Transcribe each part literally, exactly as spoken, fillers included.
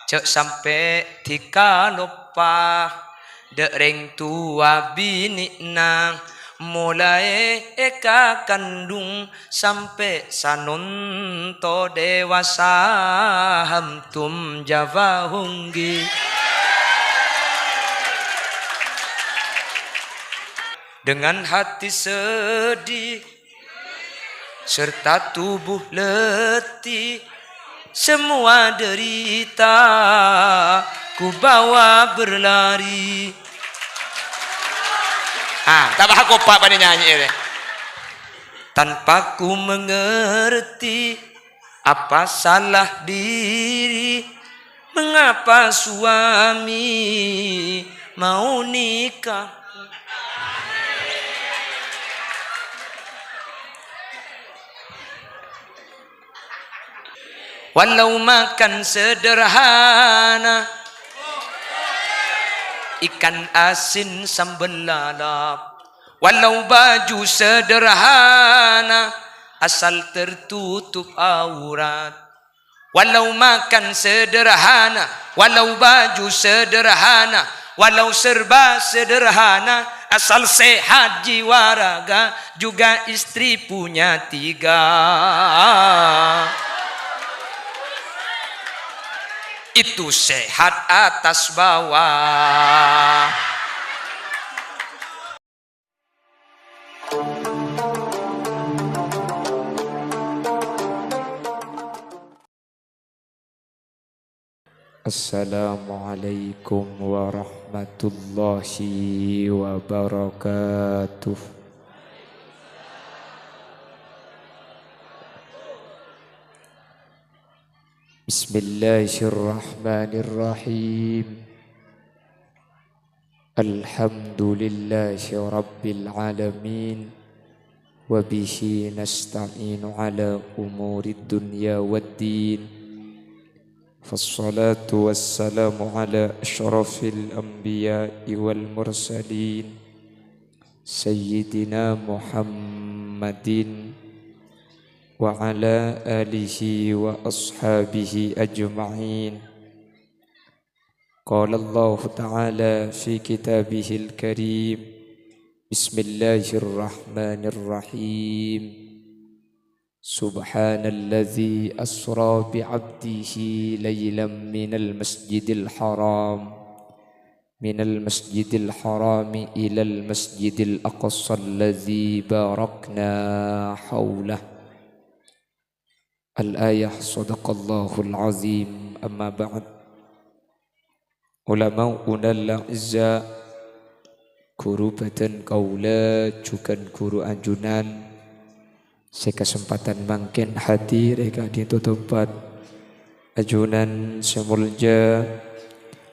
Jhâ' sampè' dhikaloppa dâ' rèng towa binè'na, molaè èkakandhung sampè' sanonto dewasa, hamtum jafahunggi. Dengan hati sedih serta tubuh letih, semua derita ku bawa berlari. Ah, tambah kompak bâ'na nyanyi ini. Tanpa ku mengerti apa salah diri, mengapa suami mau nikah? Walau makan sederhana, ikan asin sambel lalap, walau baju sederhana, asal tertutup aurat. Walau makan sederhana, walau baju sederhana, walau serba sederhana, asal sehat jiwa raga, juga istri punya tiga. Itu sehat atas bawah. Assalamualaikum warahmatullahi wabarakatuh. Bismillahirrahmanirrahim. Alhamdulillahi rabbil alamin. Wa bihi nasta'inu ala umurid dunya waddin. Fassalatu wassalamu ala asyrafil anbiya'i wal mursalin, Sayyidina Muhammadin wa ala alihi wa ashabihi ajma'in. Qala Allahu ta'ala fi kitabihil karim, Bismillahirrahmanirrahim. Subhanalladzi asra bi'abdihi lailam minal masjidil haram, minal masjidil harami ilal masjidil aqsa alladzi barakna haulah. Al-ayah, sadaqallahul azim. Amma ba'd. Ulama'unal a'izza, ghuru bhâdhân kaulâ jhughân ghuru ajunan sè kasempadhân mangkèn hadir è ka'dinto tempat. Ajunan sè molja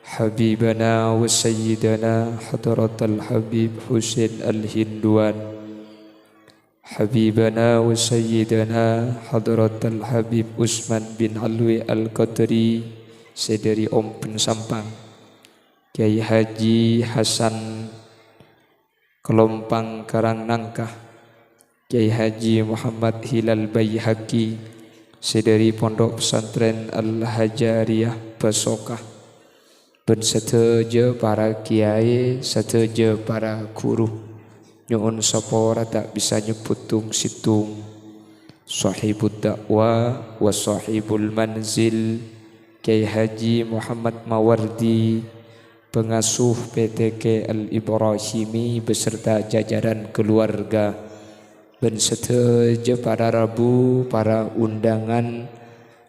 Habibana wa Sayyidana Hadratal Habib Husain Al-Hinduan. Habibana wa Sayyidana Hadratal Habib Usman bin Alwi Al-Qadri sè dhâri Ompen Sampang, Kyai Haji Hasan Kalompang Karang Nangka, Kyai Haji Muhammad Hilal Baihaqi sè dhâri Pondok Pesantren Al-Hajariyah Basoka, bân sadhâjâ para kiyaè, sadhâjâ para ghuru. Nyo'on sapora ta' bisa nyebbhut tong-settong. Shahibud da'wah wa shahibul manzil, Kyai Haji Muhammad Mawardi, pengasuh P T K Al-Ibrahimi beserta jajaran keluarga, bân sadhâjâ para rabu, para undangan,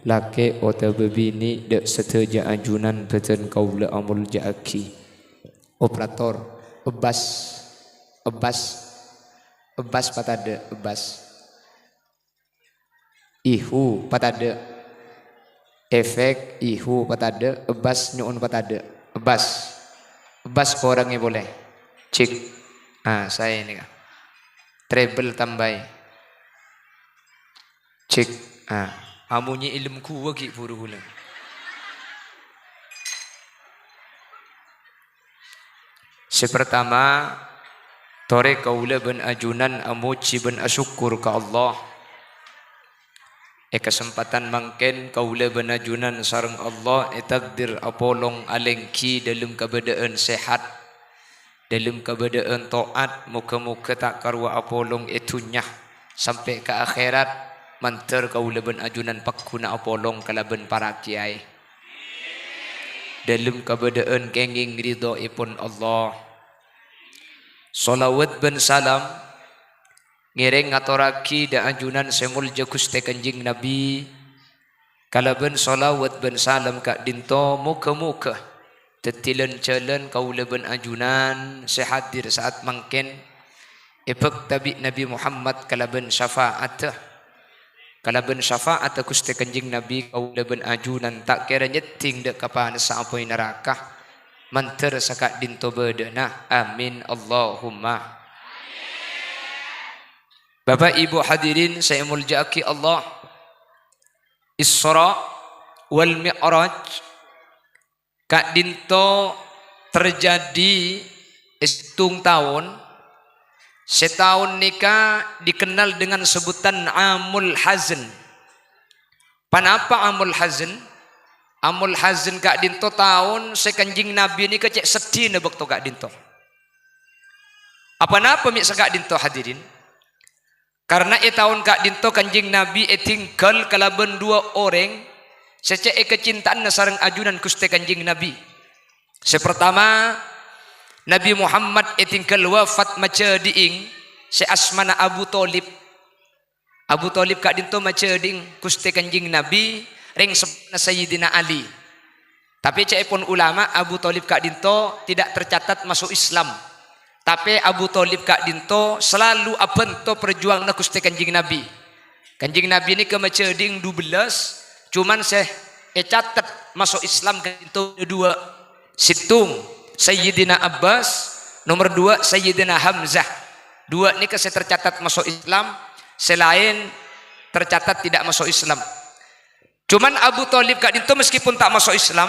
lakè' otabâ binè', dâ' sadhâjâ ajunan bhâdhân kaulâ amolja'aghi. Operator, ebbas, ebbas, ebbas patadâ', ebbas. Ihu patadâ'. Efek, ihu patadâ', ebbas nyo'on patadâ'. Ebbas. Ebbas korangè polè. Cek. Ah, saè nèka. Treble tambâi. Cek. Ah, amonyè è lem ghuwâ ghi' bhuru ghulâ. Sè partama, torè kaulâ bân ajunan amojhi bân asokkor ka Allah. È kasempadhân mangkèn, kaulâ bân ajunan sareng Allah ètakdir apolong alèngghi dâlem kabâdâ'ân sehat, dâlem kabâdâ'ân to'at, moghâ-moghâ ta' karowa apolong è dhunnya, sampè' ka akhèrat, mandhâr kaulâ bân ajunan pagghuna apolong kalabân para kèyaè. Dâlem kabâdâ'ân kèngèng ridhoèpon Allah. Shalawat bân salam ngèrèng ngatorraghi dâ' ajunan sè molja Ghustè Kanjeng Nabi, kalabân shalawat bân salam ka'dinto, moghâ-moghâ dhâddhi lan-jhâlân kaulâ bân ajunan sè hadir sa'at mangkèn, èbhâkta bi' Nabi Muhammad kalabân syafa'atta. Kalabân syafa'atta Ghustè Kanjeng Nabi, kaulâ bân ajunan ta' kèra nyèddhing dâ' ka panassa apoy naraka, mandhâr saka'dinto bâdâna. Amin, Allahumma. Bapa', Ibu, hadirin sè èmoljâ'aghi Allah, Isra wal Mi'raj ka'dinto terjadi è sèttong taon. Sètaon nèka dikenal dengan sebutan Amul Hazn. Ponapa Amul Hazn? Amul Hazn ka'dinto taon sè Kanjeng Nabi nèka cè' seddhina bâkto ka'dinto. Aponapa mè' saka'dinto, hadirin? Karna è taon ka'dinto Kanjeng Nabi èdinggal kalabân duwâ' orèng sè cè' èkacinta'anna sareng ajunan Ghustè Kanjeng Nabi. Sè partama, Nabi Muhammad èdinggal wafat majhâdi'ing sè asmana Abu Thalib. Abu Thalib ka'dinto majhâdi'ing Ghustè Kanjeng Nabi, rèng seppona Sayyidina Ali. Tapè ca'èpon ulama, Abu Thalib ka'dinto tidak tercatat masuk Islam. Tapè Abu Thalib ka'dinto selalu abhânto parjuwanganna Ghustè Kanjeng Nabi. Kanjeng Nabi nèka majhâdi'ing dubellâs, coma sè ècatet masuk Islam ka'dinto bâdâ duwâ'. Sèttong, Sayyidina Abbas, nomer duwâ', Sayyidina Hamzah. Duwâ' nèka sè tercatat masuk Islam, sè laèn tercatat tidak masuk Islam. Coma Abu Thalib ka'dinto meskipun ta' masuk Islam,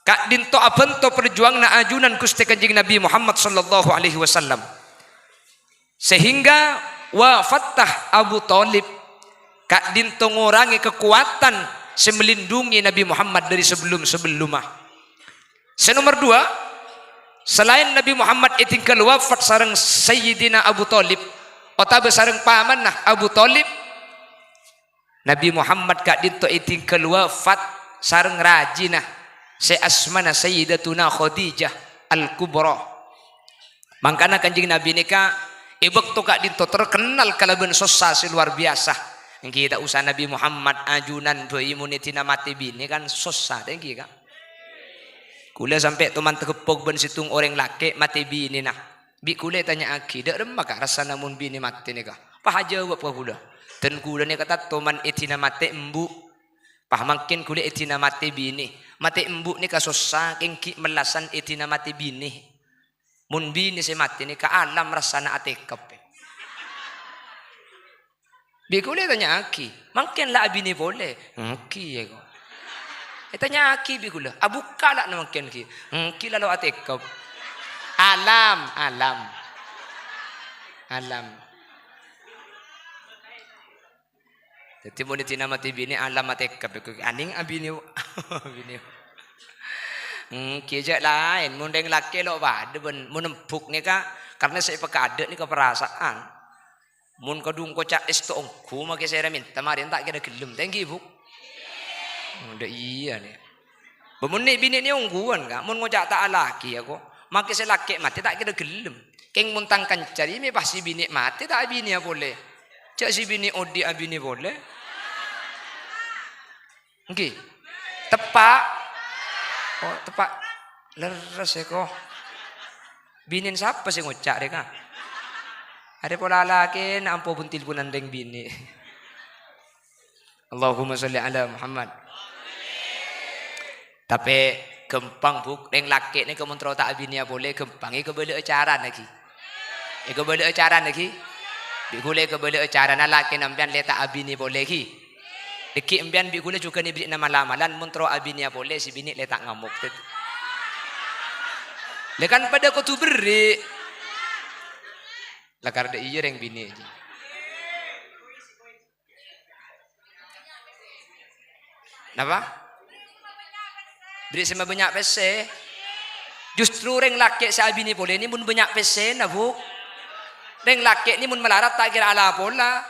ka'dinto abhânto parjuwanganna ajunan Ghustè Kanjeng Nabi Muhammad sallallahu alaihi wasallam. Sehingga wafatta Abu Thalib ka'dinto ngorangè kakowadhân sè melindungi Nabi Muhammad dâri sabellum-sabellumma. Sè nomer duwâ', salaèn Nabi Muhammad èdinggal wafat sareng Sayyidina Abu Thalib, otabâ sareng pamanna Abu Thalib, Nabi Muhammad ka'dinto èdinggal wafat sareng rajina sè asmana Sayyidatuna Khadijah Al-Kubra. Mangkana Kanjeng Nabi nèka è bâkto ka'dinto terkenal kalabân sossa sè luar biasa. Èngghi ta' osa Nabi Muhammad, ajunan bhâi mon èdina matè binè kan sossa, ta' èngghi, Ka'? Kaulâ sampè' toman tageppok bân sèttong orèng lakè' matè binèna. Bi' kaulâ ètanya'aghi, "Dâ' remma, Ka', rassana mon binè matè nèka?" Pas ajâwâb ka kaulâ, "Dân kaulâ nèka, Tad, toman èdina matè embu'. Pas mangkèn kaulâ èdina matè binè. Matè embu' nèka sossa, kèng ghi' mellasan èdina matè binè. Mon binè sè matè nèka alam rassana atèkep." Bi' kaulâ ètanya'aghi, "Mangkèn la abinè polè?" "Èngghi, yâ, ko'." Ètanya'aghi bi' kaulâ, "Abukka' la mangkèn ghi?" "Èngghi, la lo' atèkep." Alam, alam. Alam. Dhâddhi, mon èdina matè binè alam atèkep, èngghi, anèng abinè, abinè. Èngghi, jhâ' laèn, mon rèng lakè' lo' padâ bân, mon embu' nèka, karna sè èpakadâ' nèka parasaan. Mon kadhung koca' èsto ongghu makè sèra mènta marèna ta' kèra ghellem, ta' èngghi, Bu'? Dâ' iyâ, nè. Bâ, mon nè' binè' nè ongghuwân, Ka', mon ngoca' ta' alakè, yâ, ko'. Makè sè lakè' matè ta' kèra ghellem. Kèng mon tang kanca rèya mè' pas sè binè' matè ta' abinèya polè. Jhâ' sè binè' odi' abinè polè. Èngghi. Teppa'. Oh, teppa'. Lerres, yâ, ko'. Binèna sapa sè ngoca' rè, Ka'? Arè pola lakèna ampo bun-tilbunan rèng binè'. Allahumma sholli ala Muhammad. Tapè ghâmpang, Bu', rèng lakè' nèka mon terro ta' abinèya polè, ghâmpang èkabâlâ'â carana ghi. Èkabâlâ'â carana ghi. Bi' kaulâ èkabâlâ'â carana lakèna empèyan lè ta' abinè polè ghi. Dhâggi' empèyan bi' kaulâ jhughân èberri'na mal-amalan, mon terro abinèya polè, sè binè' lè ta' ngamok. Lè kan padâ kodhu berri'. La kardhâ' iyâ rèng binè'. Napa? Bâri' sè mabânnya' pèssè. Justru rèng lakè' sè abinè polè nè mon bânnya' pèssèna, Bu. Rèng lakè' nè mon malarat ta' kèra ala pola.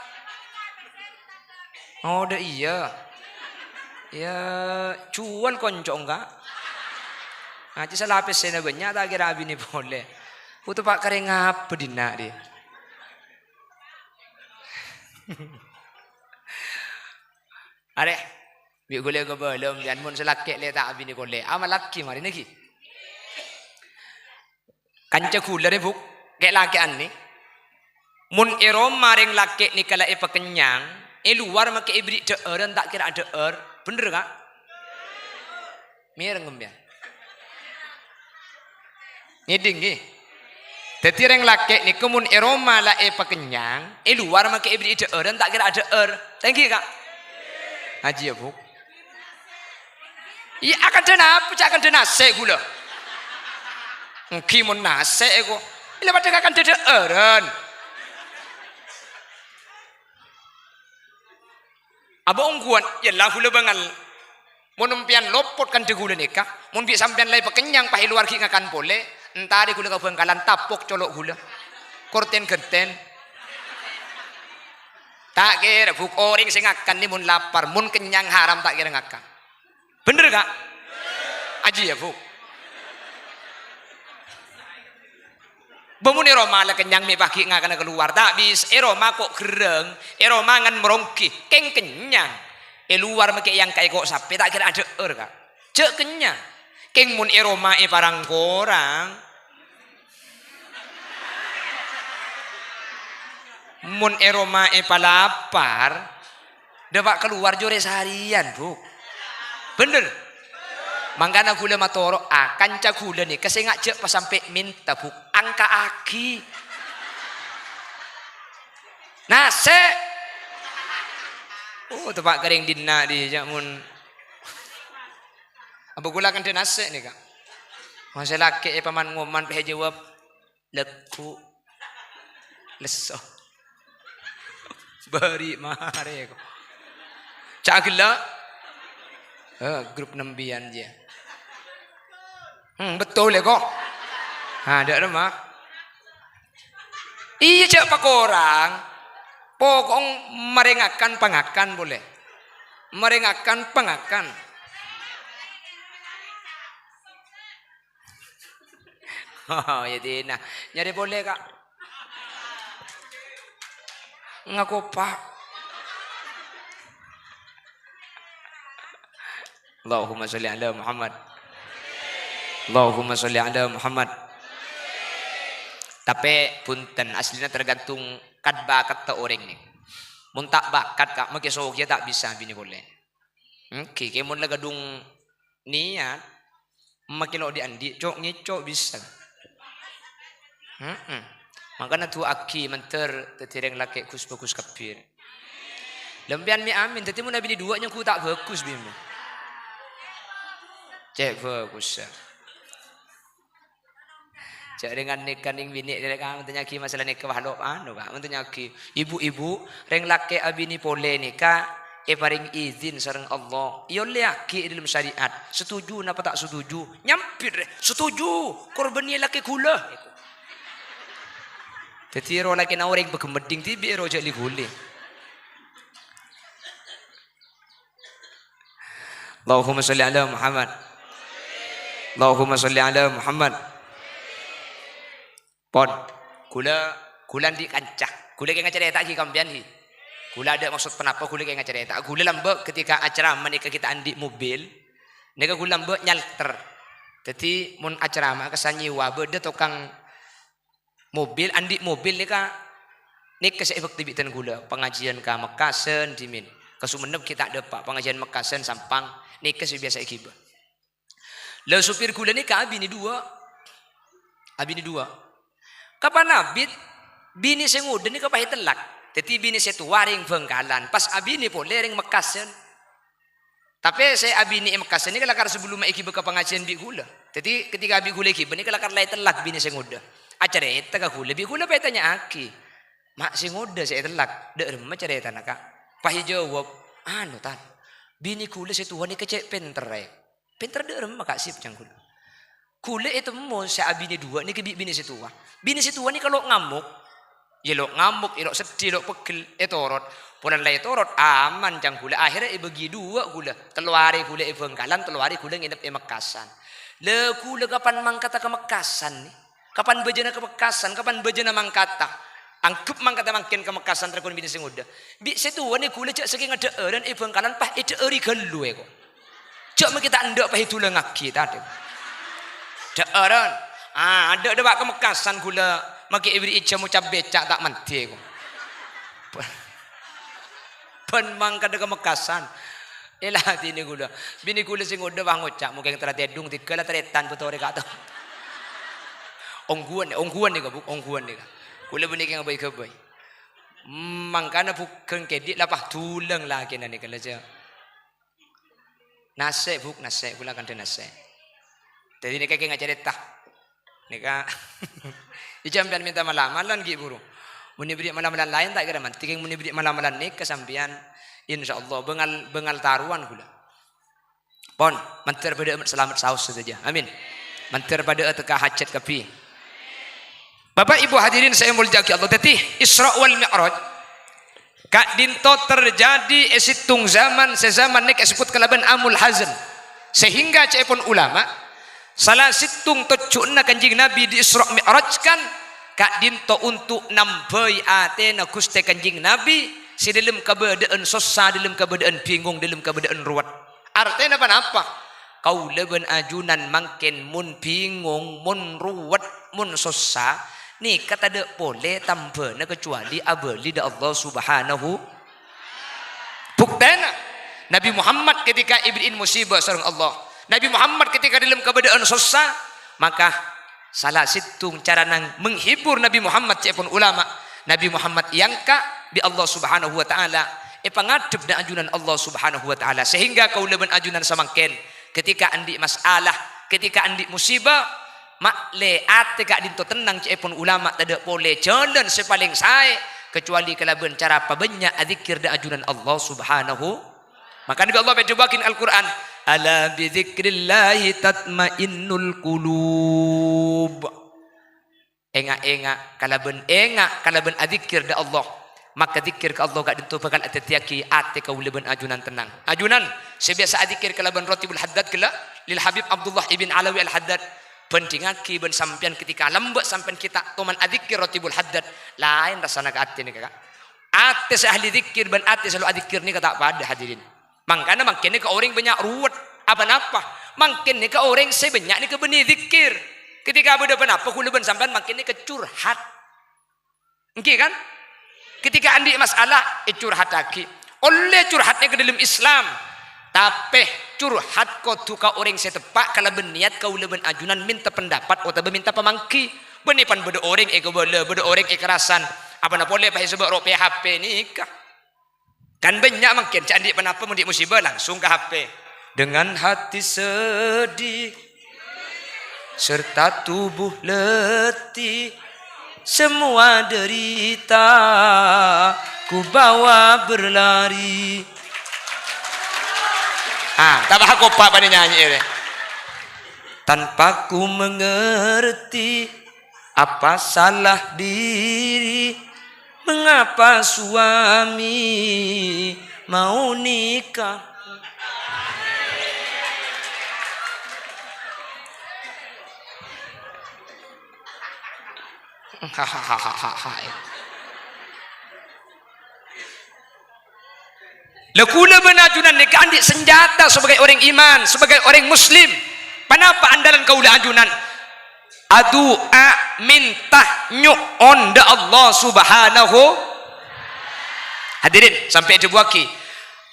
Oh, dâ' iyâ. Iyâ, juwâl konco engghâ'. Ajjhâ' sala pèssèna bânnya' ta' kèra abinè polè. Buto pa' karè ngapa dinna' rè? Arè, bi' ghulâ kabâlâ, sampèyan mon sè lakè' lè ta' abinè polè. Amallaghi marèna ghi. Kanca ghulâ rè, Bu, kè'-lakè'an nè. Mon è roma rèng lakè' nèka la èpakennyang, è lowar makè èbherri' dhâ'ârân ta' kèra adhâ'âr. Bhender, Ka'? Mèreng, sampèyan. Ngèdhing, ghi? Dhâddhi rèng lakè' nèko mon è roma la èpakennyang, è lowar makè èbherri' dhâ'ârân ta' kèra adhâ'âr. Ta' ènggi, Ka'? Ajiyâ, Bu. Iyâ, akandhâ napa, ca' akandhâ nasè' ghulâ? Ènggi mon nasè' èko. Ila padâ ka akandhâ dhâ'ârân. Abâ' ongghuwân, yâ la ghulâ bângal. Mon sampèyan lopot kandhâ ghulâ nèka, mon bi' sampèyan la èpakennyang pas è lowar ghi' ngakan polè, entarè ghulâ ka Bhângkalan tapok colo' ghulâ. Korten-genten. Ta' kèra, Bu, orèng sè ngakan nè mon lapar, mon kennyang haram ta' kèra ngakan. Bhender, Ka'? Ajiyâ, Bu. Bâ mon è roma la kennyang mè' paghi' ngakana kalowar, ta' bisa. È roma ko' gherrâng, è roma ngan maronggi, kèng kennyang. È lowar makè èangka'è ko' sapè, ta' kèra adhâ'âr, Ka'. Jhâ' kennyang. Kèng mon è roma èparang-korang, mon è roma èpalapar, dâpa' kalowar jhâ' rè sarèyan, Bu. Bhender? Mangkana ghulâ matoro'a, kanca ghulâ nèka sènga' jhâ' pas sampè' mènta, Bu. Angka'aghi. Nasè'. Oh, teppa' karèng dinna' dhi, jhâ' mon. Abâ' ghulâ kandhâ nasè' nèka. Mon sè lakè' èpaman-ngoman pèhè jâwâb. Lagghu'. Lesso. Bâri' marè ko'. Ca' ghellâ'. Eh, grup nembiyan jiyâ. Hmm, betul ya, ko'? Ha, dâ' remma. Iyâ, jhâ' pakorang. Pokok marè ngakan pangakan polè. Marè ngakan pangakan. Oh, ya dina. Nyarè polè, Ka'. Ngako, Pak. Allahumma sholli ala Muhammad. Allahumma sholli ala Muhammad. Tapè, bhunten, asllina tergantung kat-bakadda orèng nè. Mon ta' bakat, Ka', makè sogiyâ ta' bisa abinè polè. Ènggi, kè mon la ghâdhung niyat, makè lo' dhi'-andhi', co'-ngèco' bisa. Heeh. Mangkana du'aaghi mandhâr dhâddhi rèng lakè' ghus-bhâghus kabbhi. Lempèyan mè' amin, dhâddhi mon abinè duwâ' nyangghu ta' bhâghus, bimè. Cè' bhâghus, ya. Jhâ' rèng nèka nèng binè' rèka, mon tanya'aghi masalah nèka, wah, lo' anu, Ka', mon tanya'aghi. Ibu-ibu, rèng lakè' abinè polè nèka èparèng idin sareng Allah. Èollèyaghi è dhâlem syariat. Setuju napa ta' setuju? Nyambit, rè. Setuju. Korbhânnè lakè ghulâ. Dhâddhi, ro lakèna orèng paghemmeddhing dhibi', ro jhâ' li-ghuli. Allahumma sholli ala Muhammad. Allahumma sholli ala Muhammad. Pon, ghulâ, ghulâ andi' kanca. Ghulâ kèng acarèta ghi' ka sampèyan ghi. Ghulâ adâ' maksod ponapa ghulâ kèng acarèta. Ghulâ lambâ' ketika acarama nèka ghi' ta' andi' mobil. Nèka ghulâ lambâ' nyalter. Dhâddhi mon acarama kèsan nyèwa bâdâ tokang mobil, andi' mobil nèka, nèka sè èbhâkta bi' dân ghulâ. Pangajiân ka Mekkasân dhimèn. Ka Songennep ghi' ta' dâpa', pangajiân Mekkasân Sampang, nèka sè biyasa èghibâ. La, sopir ghulâ nèka abinè duwâ'. Abinè duwâ'. Kapan abit, binè sè ngodâ nèka pas ètellak. Dhâddhi binè sè towa rèng Bhângkalan, pas abinè polè rèng Mekkasân. Tapè sè abinè è Mekkasân nèka lakar sabellunna èghibâ ka pangajiân bi' ghulâ. Dhâddhi ketika bi' ghulâ èghibâ nèka lakar la ètellak binè sè ngodâ. Acarèta ka ghulâ, bi' ghulâ pas ètanya'aghi, "Ma' sè ngodâ sè ètellak, dâ' remma carètana, Ka'?" Pas èjâwâb, "Anu, Tan, Binè ghulâ sè towa nèka cè' pènterra. Pènter dâ'remma, Ka' Sip, ca'na ghulâ. Ghulâ ètemmo sè abinè duwâ' nèka bi' binè sè towa. Binè sè towa nèka lo' ngamok. Yâ lo' ngamok, yâ lo' seddhi, lo' peggel, ètorot. Polana la ètorot, aman, ca'na ghulâ. Akhèrra èbâgi duwâ' ghulâ. Tello arè ghulâ è Bhângkalan, tello arè ghulâ ngènep è Mekkasân. La ghulâ kapan mangkata ka Mekkasân, nè? Kapan bâjâna ka Mekkasân, kapan bâjâna mangkata? Angghep mangkata mangkèn ka Mekkasân, tarètan binè sè ngodâ. Bi' sè towa nè ghulâ jâ' sakènga dhâ'ârân è Bhângkalan pas èdhâ'âri ghâllu, èko. Jâ' makè ta' endâ' pas èdulângngaghi, ta' adâ'. Dhâ'ârân. Ah, adâ' dâpa' ka Mekkasân ghulâ makè èberri'i jhâmo cap-bèca' ta' mandhi, èko. Bân mangkata ka Mekkasân. Èladhinè ghulâ. Binè ghulâ sè ngodâ pas ngoca', "Mokèng tara tèdung, tèghâl la tarètan bâto rè ka'to." Ongghuwân, ongghuwân nèka, Bu', ongghuwân nèka. Ghulâ bânnè kèng ghâbây-ghâbây. Mangkana bhugghâng kèdhi' la pas dulang lakèna nèka la jâ'. Nasè', Bu', nasè', ghulâ kandhâ nasè'. Dhâddhi nèka kèng acarèta. Nèka, ijâ sampèyan mènta mal-amalan ghi' bhuru. Mon èberri' mal-amalan laèn ta' kèra mandhi, kèng mon èberri' mal-amalan nèka sampèyan, insyaallah bângal, bângal tarowan ghulâ. Pon, mandhâr padâ'â salamet saos sadhâjâ. Amin. Mandhâr padâ'â tekka hajhât kabbhi. Bapak Ibu hadirin sè èmoljâ'aghi Allah, dhâddhi Isra wal Mi'raj ka'dinto terjadi è sèttong zaman, sè zaman nèka èsebbhut kalabân Amul Hazan. Sehingga ca'èpon ulama, sala sèttong tojjhuwânna Kanjeng Nabi di Isra Mi'rajkan ka'dinto onto' nambhâi atèna Ghustè Kanjeng Nabi sè dhâlem kabâdâ'ân sossa, dhâlem kabâdâ'ân bingong, dhâlem kabâdâ'ân rowet. Artèna ponapa? Kaulâ bân ajunan mangkèn mon bingong, mon rowet, mon sossa, nèka tadâ' polè tambhâna kacuali abâli dâ' Allah Subhanahu. Buktèna, Nabi Muhammad ketika èberri'i musibah sareng Allah, Nabi Muhammad ketika dhâlem kabâdâ'ân sossa, maka sala sèttong carana menghibur Nabi Muhammad, ca'èpon ulama, Nabi Muhammad èangka' bi' Allah Subhanahu wa Ta'ala, èpangadhep dâ' ajunan Allah Subhanahu wa Ta'ala, sehingga kaulâ bân ajunan samangkèn ketika andi' masalah, ketika andi' musibah, ma'lè atè ka'dinto tennang, ca'èpon ulama, tadâ' polè jhâlân sè palèng saè kacuali kalabân cara pabânnya' adzikkèr dâ' ajunan Allah Subhanahu. Maka Nabi Allah èdhâbuwâghi Al-Qur'an, "Ala bidzikrillahi tatmainnul qulub." Ènga'-ènga' kalabân, ènga' kalabân adzikkèr dâ' Allah. Maka dzikkèr ka Allah ka'dinto bhâkal adhâddhiyâghi atè kaulâ bân ajunan tennang. Ajunan sè biyasa adzikkèr kalabân Ratibul Haddad ghellâ' lil Habib Abdullah ibn Alawi Al-Haddad. Bhândhingngaghi bân sampèyan ketika lambâ' sampèyan ghi' ta' toman adzikkèr Ratibul Haddad. Laèn rassana ka atè nèka, Ka'. Atè sè ahli dzikkèr bân atè sè lo' adzikkèr nèka ta' padâ, hadirin. Mangkana mangkèn nèka orèng bânnya' rowet, apa-napa. Mangkèn nèka orèng sè bânnya' nèka bânnè dzikkèr. Ketika bâdâ ponapa, kaulâ bân sampèyan mangkèn nèka curhat. Èngghi, kan? Ketika andi' masalah, ècurhataghi. Ollè curhat nèka dhâlem Islam. Tapè curhat kodhu ka orèng sè teppa' kalabân niyat kaulâ bân ajunan mènta pendapat otabâ mènta pamangghi. Bânnè pan bâdâ orèng èkabâlâ, bâdâ orèng èkarasan. Apana polè pas èsabâ' ro' P H P nèka. Kan bânnya' mangkèn, jhâ' andi' ponapa mon andi' musibah langsung ka H P. Dengan hati sedih serta tubuh letih, semua derita ku bawa berlari. Ah, tambah kompak bânnè nyanyi rè. Tanpa ku mengerti apa salah diri, mengapa suami mau nikah? La kaulâ bân ajunan nèka andi' sanjhâta sebagai orèng iman, sebagai orèng muslim. Ponapa andhâlân kaulâ ajunan? Adu'a, mènta nyo'on dâ' Allah Subhanahu. Hadirin, sampè' èdhâbuwâghi,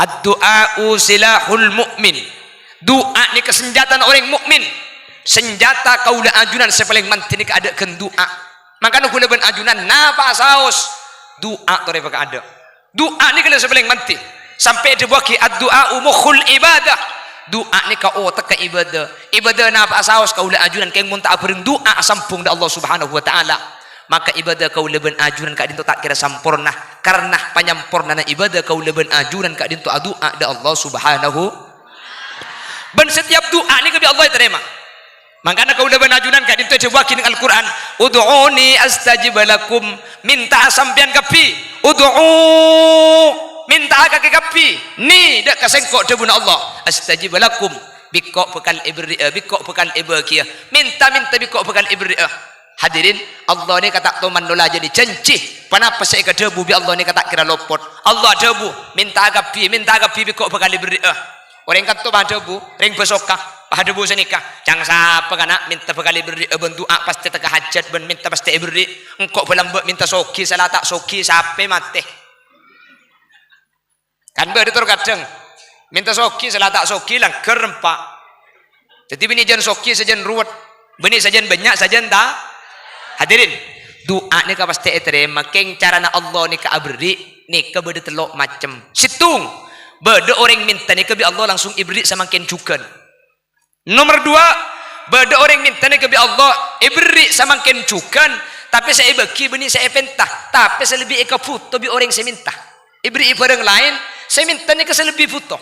"Ad-du'a'u silahul mu'min." Du'a nèka sanjhâtana orèng mukmin. Sanjhâta kaulâ ajunan sè palèng mandhi nèka adâ' ghân du'a. Mangkana kaulâ bân ajunan napa'a saos, du'a torè bâkal adâ'. Du'a nèka la sè palèng mandhi. Sampè' èdhâbuwâghi, "Ad-du'a'u mukhul ibadah." Du'a nèka otegghâ ibadah. Ibadah napa'a saos kaulâ ajunan kèng mon ta' abhâreng du'a asambhung dâ' Allah Subhanahu wa Ta'ala. Maka ibadah kaulâ bân ajunan ka'dinto ta' kèra samporna. Karna panyampornana ibadah kaulâ bân ajunan ka'dinto adu'a dâ' Allah Subhanahu. Bân setiap du'a nèka bi' Allah ètarèma. Mangkana kaulâ bân ajunan ka'dinto èdhâbuwâghi neng Al-Qur'an, "Ud'uni astajib lakum." Mènta'a sampèyan kabbhi. Ud'u, mènta'a kakè kabbhi. Ni dâ' ka sèngko', dhâbuna Allah. "Astajib lakum." Bi' engko' bhâkal èberri'â, bi' engko' bhâkal èbâghiyâ. Mènta-mènta bi' engko' bhâkal èberri'â. Hadirin, Allah nèka ta' toman nolajâni janji. Ponapa sè èkadhâbu bi' Allah nèka ta' kèra lopot. Allah adhâbu, "Mènta'a kabbhi, mènta'a kabbhi bi' engko' bhâkal èberri'â." Orèng kanto pas adhâbu, rèng bâsoka, pas adhâbu sanèka, "Ca'na sapa kana' mènta bhâkal èberri'â bân du'a pastè tekka hajhât bân mènta pastè èberri'. Engko' bhâlâ lambâ' mènta soghi, sala ta' soghi, sapè matè." Kan bâdâ tor kadhâng. Mènta soghi, sala ta' soghi, langghâr empa'. Dhâddhi bânnè jhân soghi sajân ruwet. Bânnè sajân bânnya', sajân ta-, hadirin, du'a nèka pastè ètarèma. Kèng carana Allah nèka aberri' nèka bâdâ tello' macem. Sèttong, bâdâ orèng mènta nèka bi' Allah langsung èberri' samangkèn jhughân. Nomer duwâ', bâdâ orèng mènta nèka bi' Allah èberri' samangkèn jhughân, tapè sè èbâghi bânnè sè èpènta, tapè sè lebbi èkabhuto bi' orèng sè mènta. Èberri'i bhârâng laèn, sè mènta nèka sè lebbi bhuto.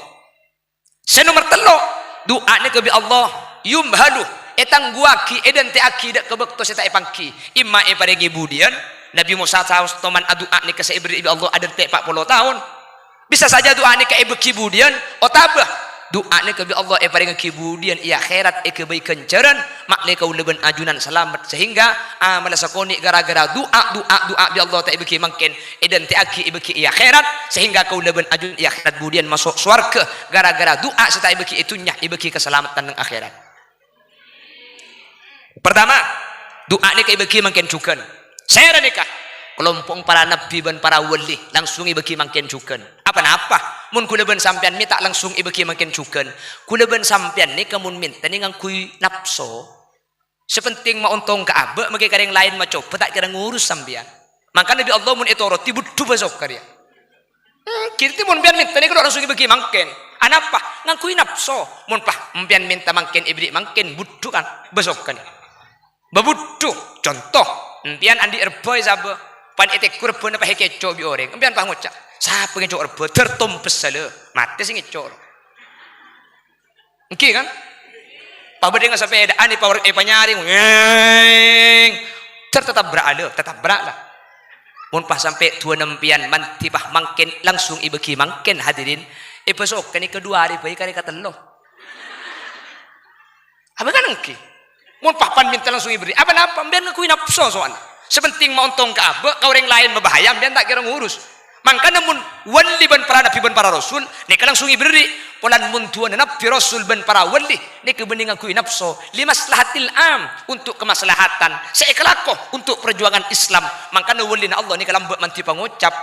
Sè nomer tello', du'a nèka bi' Allah yumhalu, ètangghuwâghi, èdântè'aghi dâ' ka bâkto sè ta' èpangghi. Imma èparèngè budiyân, Nabbhi Mosa saos toman adu'a nèka sè èberri'i bi' Allah adântè' pa' polo taon. Bisa saja du'a nèka èbâghi budiyân, otabâ du'a nèka bi' Allah èparèngaghi budiyân è akhèrat, èghâbây ghânjhârân, ma'lè kaulâ bân ajunan salamet, sehingga amalla sakonè' ghârâ-ghârâ du'a, du'a, du'a bi' Allah ta' èbâghi mangkèn, èdântè'aghi èbâghi è akhèrat, sehingga kaulâ bân ajunan è akhèrat budiyân maso' sowarghâ ghârâ-ghârâ du'a sè ta' èbâghi è dhunnya, èbâghi kasalameddhân neng akhèrat. Pertama, du'a nèka èbâghi mangkèn jhughân. Sèrè nèka, kalompo'na para nabbhi bân para wali langsung èbâghi mangkèn jhughân. Apa-napa, mon kaulâ bân sampèyan mè' ta' langsung èbâghi mangkèn jhughân, kaulâ bân sampèyan nèka mon mènta nè ngangghuy napso. Sè pentèng ma' ontong ka abâ', makè ka rèng laèn macobâ ta' kèra ngurus sampèyan. Mangkana bi' Allah mon ètorodi, bhuddhu bâsoka rèya. Hmm, ghi' mon sampèyan mènta nèka lo' langsung èbâghi mangkèn. Anapa? Ngangghuy napso. Mon pas sampèyan mènta mangkèn èberri' mangkèn, bhuddhu kan? Bâsoka nè. Bâbhuddhu. Conto, sampèyan andi' rebbhâ èsabâ. Pan ètegghu rebbhâna pas èkèco' bi' orèng. Sampèyan pas ngoca', "Sapa ngèco' rebbhâ? Dâr tompessa la. Matè sè ngèco'." Èngghi, kan? Pabâdhângnga sapèdaan èpa-, èpanyarèng, ngèng. Dâr tatabra'a la, tatabra' la. Mon pas sampè' duwâna sampèyan mandhi pas mangkèn, langsung èbâghi mangkèn, hadirin. Èbâsoka nèka duwâ arè bhâi karè katello. Apa kan èngghi? Mon pas pan mènta langsung èberri'. Apa-napa? Sampèyan ngangghuy napso soalna. Sè pentèng ma' ontong ka abâ', ka orèng laèn mabahaya, sampèyan ta' kèra ngurus. Mangkana mon wali bân para nabbhi bân para rasul, nèka langsung èberri'. Polana mon duwâna nabbhi, rasul bân para wali, nèka bânnè ngangghuy napso, li maslahatil am, untuk kemaslahatan, sè èkalako untuk perjuangan Islam. Mangkana walina Allah nèka lambâ' mandhi pangocap,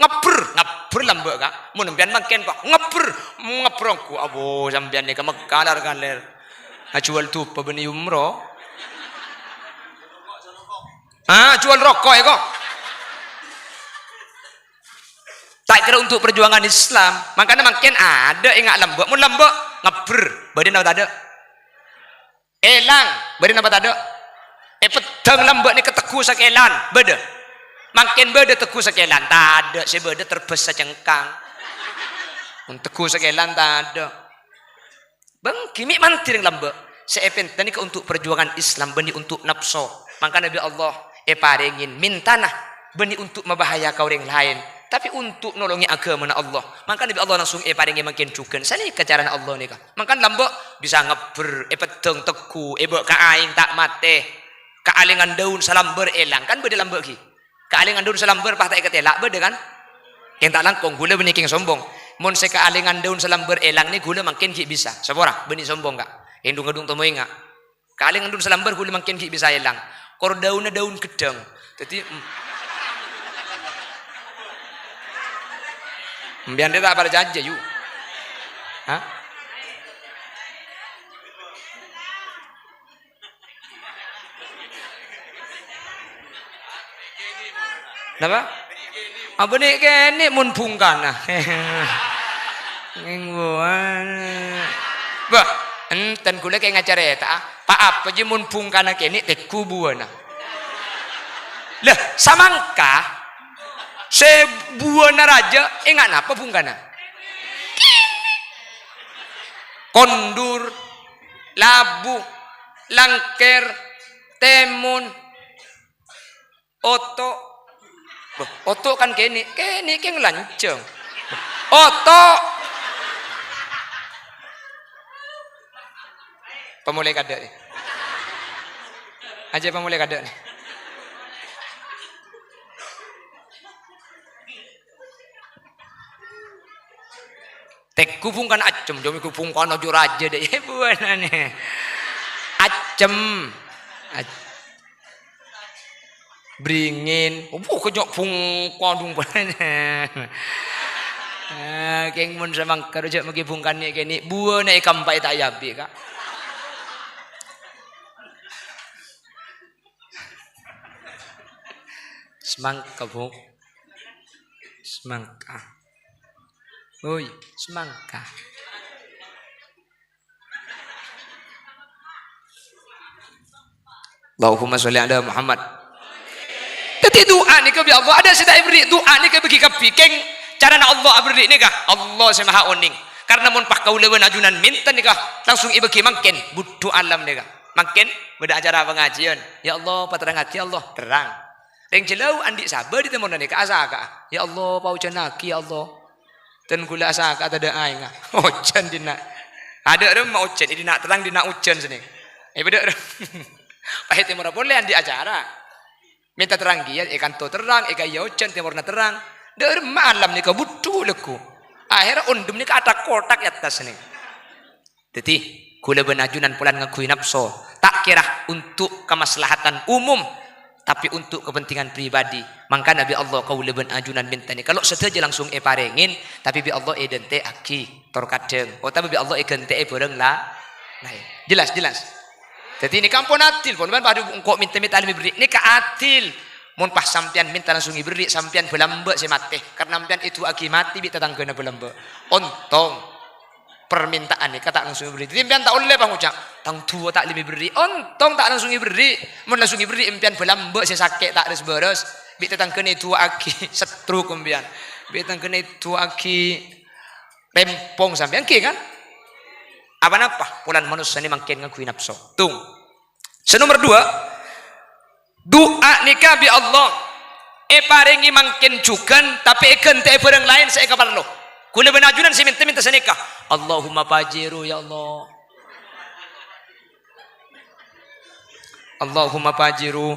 ngabbher, ngabbher lambâ', Ka'. Mon sampèyan mangkèn, Pak, ngabbher, ngabbher ongghu, abo, sampèyan nèka makalar-kaler. Ajhuwâl dupa bânnè umroh. Ah, jhuwâl roko' èko. Ta' kèra untuk perjuangan Islam. Mangkana mangkèn adâ' enga' lambâ'. Mon lambâ', ngabbher. Bâdâ napa tadâ'? Èlang. Bâdâ napa tadâ'? Èpeddhâng lambâ' nèka tegghu sakèlan. Bâdâ? Mangkèn bâdâ tegghu sakèlan? Tadâ'. Sè bâdâ terbâs sacengkang. Mon tegghu sakèlan tadâ'. Bânggi, mè' mandhi rèng lambâ'. Sè èpènta nèka untuk perjuangan Islam, bânnè untuk napso. Mangkana bi' Allah èparèngè mèntana, bânnè untuk mabahaya ka orèng laèn, tapè untuk nolongè aghâmana Allah. Mangkana bi' Allah langsung èparèngè mangkèn jhughân. Sanèka carana Allah nèka. Mangkana lambâ' bisa ngabbher, èpeddhâng tegghu, èbâ' ka aèng ta' matè. Kaalèngan dâun salambâr èlang, kan bâdâ lambâ' ghi. Kaalèngan dâun salambâr pas ta' èkatèla', bâdâ kan? Kèng ta' langkong, ghulâ bânnè kèng sombong. Mon sè kaalèngan dâun salambâr èlang nè ghulâ mangkèn ghi' bisa. Sapora, bânnè sombong, Ka'. Èndung-èndung tomoènga. Kaalèngan dâun salambâr ghulâ mangkèn ghi' bisa èlang. Kor dâunna dâun ghedhâng. Dhâddhi, em-, sampèyan rè ta' parcajâ, yu. Hah? Napa? Abâ' nè' kènè' mon bhungkana. Ngèng buwân. Bâh, enten ghulâ kèng acarèta'a. Pa-apa jiyâ mon bhungkana kènè' tegghu buwâna. Lah, samangka. Sè buwâna rajâ, enga' napa bhungkana? Kondur, labu, langkèr, tèmon, oto'. Loh, oto' kan kènè', kènè' kèng lanjhâng. Oto'. Pamolè kadâ' nè. Ajâ pamolè kadâ' nè. Tèngghu bhungkana accem, jhâ' mèngghu bhungkana jhâ' rajâ dâ'. È, buwâna nè. Accem. Ac-, bringin. Opo kènyo' bhungkana dung. Ah, kèng mon samangkèr jhâ' mèngghi bhungkana kènè'. Buwâna èkampa'è ta' èabit, Ka'. Samangkèr, Bu. Samangkèr. Oi, samangkèr. Allahumma sholli ala Muhammad. Dhâddhi du'a nèka bi' Allah, adâ' sè ta' èberri', du'a nèka èbâghi kabbhi, kèng. Carana Allah aberri' nèka, Allah sè maha onèng. Karna mon pas kaulâ bân ajunan mènta nèka, langsung èbâghi mangkèn, budhu alam nèka. Mangkèn bâdâ acara pangajiyân. Ya Allah, paterrangngaghi ya Allah, terrang. Rèng jhâlâu andi' sabâ dâri tèmorra nèka asaka'a. Ya Allah, paojhânaghi, ya Allah. Dân ghulâ asaka'a tadâ' aèngnga. Ojhân dinna'. Adâ' remma ojhân, è dinna' terrang, dinna' ojhân sènèng. È bâdâ rem-, pas è tèmorra polè andi' acara. Mènta terrang kèya, è kanto terrang, è ka'iyâ ojhân, tèmorra terrang. Dâ' remma alam nèka budhu lagghu. Akhèrra ondhem nèka atak-kotak è attas sènèng. Dhâddhi, ghulâ bân ajunan polana ngangghuy napso, ta' kèra untuk kamaslahatan umum, tapè untuk kepentingan pribadi. Mangkana bi' Allah kaulâ bân ajunan mènta nèka lo' sadhâjâ langsung èparèngè, tapè bi' Allah èdhântè'aghi tor kadhâng, otabâ bi' Allah èghântè'è bhârâng la-, laèn. Jelas, jelas. Dhâddhi nèka ampon adil, pon, pon, padâ engko' mènta-mènta la èberri'. Nèka adil. Mon pas sampèyan mènta langsung èberri', sampèyan bâlâmbâ' sè matè. Karna sampèyan èdu'aaghi matè bi' tatangghâna bâlâmbâ'. Ontong. Parmènta'an nèka ta' langsung èberri'. Dhâddhi, sampèyan ta' ollè pangoca', "Tang du'a ta' lèma èberri'." Ontong ta' langsung èberri'. Mon langsung èberri', sampèyan bâlâmbâ' sè sakè' ta' res-bâres. Bi' tatangghâna èdu'aaghi stroke sampèyan. Bi' tatangghâna èdu'aaghi rèmpong sampèyan, ènggi kan? Apa-napa? Polana manossa nè mangkèn ngangghuy napso. Tung. Sè nomer dua, du'a nèka bi' Allah èparèngè mangkèn jhughân, tapè èghântè'è bhârâng laèn sè èkaparlo. Ghulâ bân ajunan sè mènta-mènta sanèka, "Allahumma Pajero, ya Allah. Allahumma Pajero."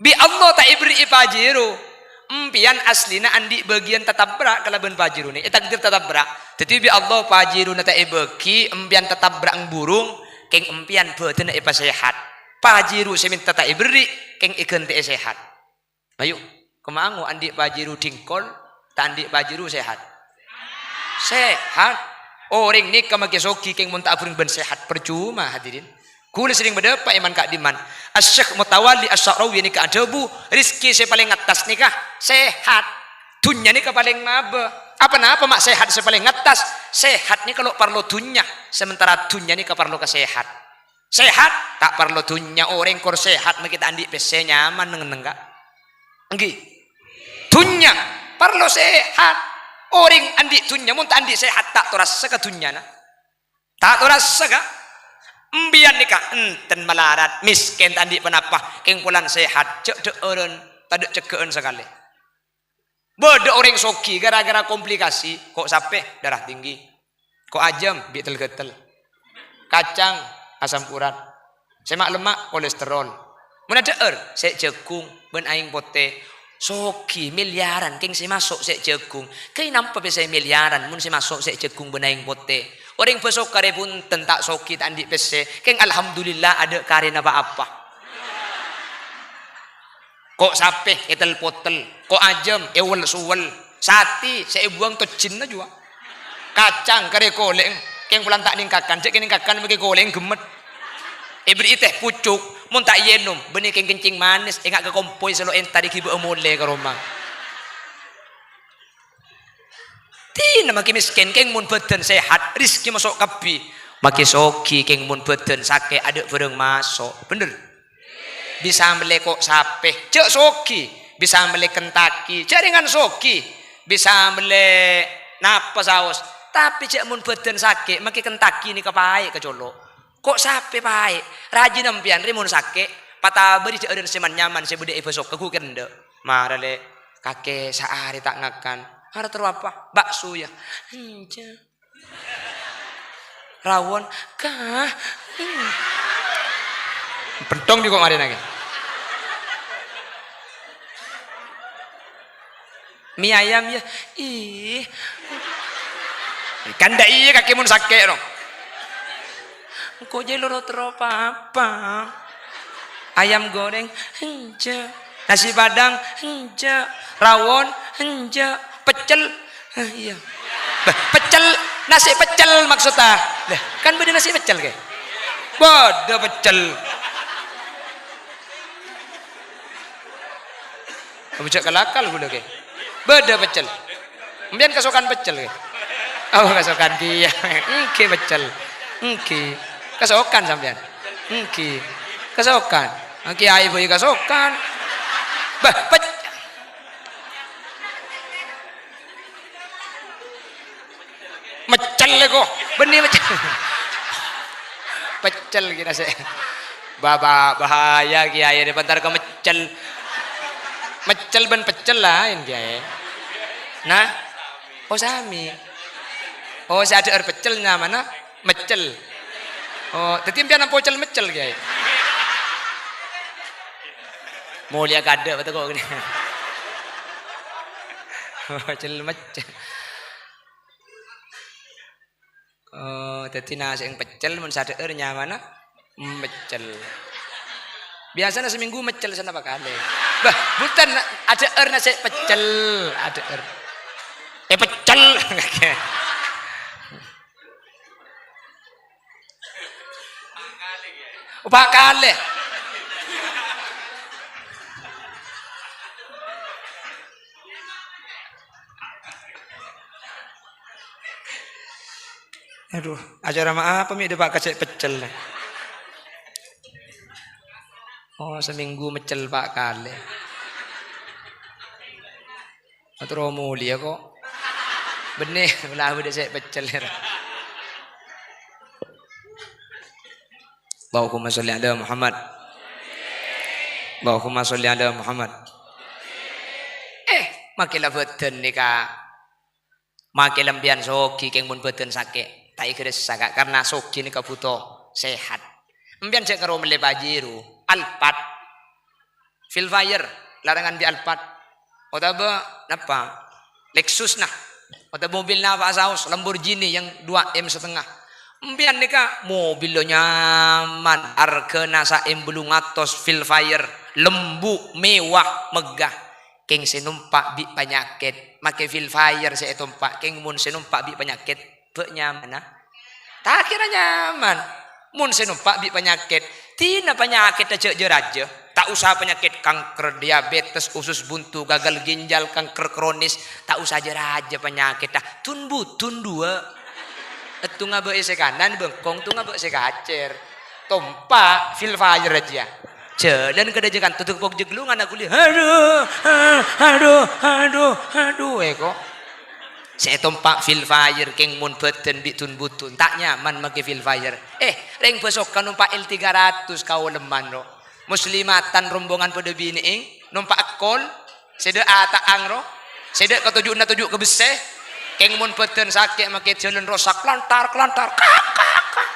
Bi' Allah ta' èberri'i Pajero. Empèyan asllina andi' bâgiyân tatabra' kalabân Pajero nè, ètakdir tatabra'. Dhâddhi bi' Allah Pajerona ta' èbâghi, empèyan tatabra' burung, kèng empèyan bhâdhânna èpasèhat. Pajero sè mènta ta' èberri', kèng èghântè'è sèhat. Ayo, kemma ngo andi' Pajero dhingkol, ta' andi' Pajero sèhat? Sèhat. Orèng nèka makè soghi kèng mon ta' abhâreng bân sèhat, parcoma, hadirin. Ghulâ serrèng madâpa' è man-ka'dimman. Asy-Syeikh Mutawalli Asy-Sya'rawi nèka adhâbu, "Rezeki sè palèng attas nèka sèhat. Dhunnya nèka palèng mabâ." Apa-napa ma' sèhat sè palèng attas? Sèhat nèka lo' parlo dhunnya, sementara dhunnya nèka parlo kasèhat. Sèhat, ta' parlo dhunnya. Orèng kor sèhat makè ta' andi' pèssè nyaman neng-enneng, Ka'. Ènggi. Dhunnya parlo sèhat. Orèng andi' dhunnya mon ta' andi' sèhat, ta' torassa ka dhunnyana. Ta' torassa, Ka'. Empèyan nèka enten malarat, mèskèn, ta' andi' ponapa, kèng polana sèhat, jhâ' dhâ'ârân, tadâ' cegghâ'ân sakalè. Bâdâ orèng soghi ghârâ-ghârâ komplikasi, ko' sapè, darah tinggi. Ko' ajâm, bi' tel-ghâtel. Kacang, asam urat. Sè ma'-lemma', kolesterol. Mon adhâ'âr, sè' jhâghung bân aèng potè. Soghi milyaran, kèng sè maso' sè' jhâghung. Kaènampa pèssè milyaran, mon sè maso' sè' jhâghung bân aèng potè. Orèng bâso karè bhunten ta' soghi, ta' andi' pèssè. Kèng alhamdulillah, adâ' karèna pa-apa. Ko' sapè ètel-potel, ko' ajâm èwel-suwel, satè sè èbuwâng tojjhânna juwa. Kacang karè kolè'èng, kèng polana ta' nèng kakan, jhâ' kènèng kakan makè kolè'èng ghemmet. Èberri'i teh pucuk, mon ta' èènom, bânnè kèng kencing manis, enga' ka kompoy sè lo' èntar èghibâ'â molè ka roma. Dinah makè mèskèn, kèng mon bhâdhân sèhat, rezeki maso' kabbhi. Makè soghi, kèng mon bhâdhân sakè', adâ' bhârâng maso'. Bhender? Bisa mellè ko' sapè. Jhâ' soghi. Bisa mellè Kentucky, jhâ' rèngan soghi. Bisa mellè napa saos. Tapè jhâ' mon bhâdhân sakè', makè Kentucky nèka paè' ka colo'. Ko' sapè paè'? Rajina empèyan rè mon sakè', patabâri jhâ' rèn sè man-nyaman sè bâdâ è bâsokka ghu kèndhâ'. Mara lè, kakè saarè ta' ngakan. Arè terro apa? Bakso ya. Enjâ'. Rawon, kah? Hmm. Pentong di kok marina ki. Mie ayam ya. Ih. Kan ndak iya kaki mun sakit no. Engko' jhâ' loro terro apa? Ayam goreng, enjâ'. Nasi padang, enjâ'. Rawon, enjâ'. Pecel, ah, iya. Bâh, pecel, nasi pecel maksudnya. Lah, kan bâdâ nasi pecel, ke? Bâdâ pecel. Kamu jhâ' kalakal ghulâ, ke? Bâdâ pecel. Empèyan kasokan pecel, ke? Oh, kasokan kèya. Èngghi pecel. Èngghi. Kasokan sampèyan. Èngghi. Kasokan. Ah, kiai bhâi kasokan. Bâh, pec-, Mecel lè ko. Bânnè mecel. Pecel kèra sè. Baba bahaya kiai ini bentar ke mecel. Mecel bân pecel laèn kiai. Nah. Oh, sami. Oh, sè adhâ'âr pecel nyamana mecel. Oh, dhâddhi empèyan ampon pecel mecel kiai. Molèya kadâ' bâto ko' gini. Pecel mecel. Oh, dhâddhi nasè'na pecel, mon sè adhâ'âr nyamana mecel. Biasana seminggu mecel sanapa kalè. Bâh, bhunten, adhâ'âr nasè' pecel, adhâ'âr. Eh, pecel. Empa' kalè. Aduh, acara ma apa mi dâpa' ka sè' pecel? Oh, seminggu mecel empa' kalè. Atur molèya ko'. Bânnè, la bâdâ sè' pecel. Allahumma sholli ala Muhammad. Allahumma sholli ala Muhammad. Eh, makè la bhâdhân nèka. Makè la empèyan soghi kèng mon bhâdhân sakè', ta' èghâressa, Ka', karna soghi nèka bhuto sehat. Empèyan jhâ' karo mellè Pajero, Alphard, Vellfire, larangan bi' Alphard, otabâ napa? Lexus, nah, otabâ mobil napa saos, Lamborghini yang dua M setengah. Empèyan nèka mobil lo nyaman, arghâna sa M bâllung atos, Vellfire, lembu', mewah, megah. Kèng sè nompa' bi' panyakèt, makè Vellfire sè ètompa', kèng mon sè nompa' bi' panyakèt, bâ' nyamana? Ta' kèra nyaman. Mon sè nompa' bi' panyakèt, dinah panyakèt jhâ' jâ-rajâ. Ta' osa panyakèt kanker, diabetes, usus buntu, gagal ginjal, kanker kronis. Ta' osa jâ-rajâ panyakèt. Dun-budun duwâ'. Èttonga bâ'na sè kanan bengkong, èttonga bâ'na sè kacèr. Tompa' Vellfire jiyâ. Jhâlân ka dâjâ kanto, tepok jâglungan aku li. Aduh, ah, aduh, aduh, aduh, èko. Sè ètompa' Vellfire, kèng mon bhâdhân bi' dun-budun, ta' nyaman makè Vellfire. Eh, rèng bâsokka nompa' L tiga ratus kaolemman, ro. Muslimatan rombongan padâ binè'è, nompa' èkol, sè dâ' ata'ang, ro. Sè dâ' katoju'na toju' ka bessè. Kèng mon bhâdhân sakè' makè jhâlân rosak, lantar, kelantar, kak, kak, kak.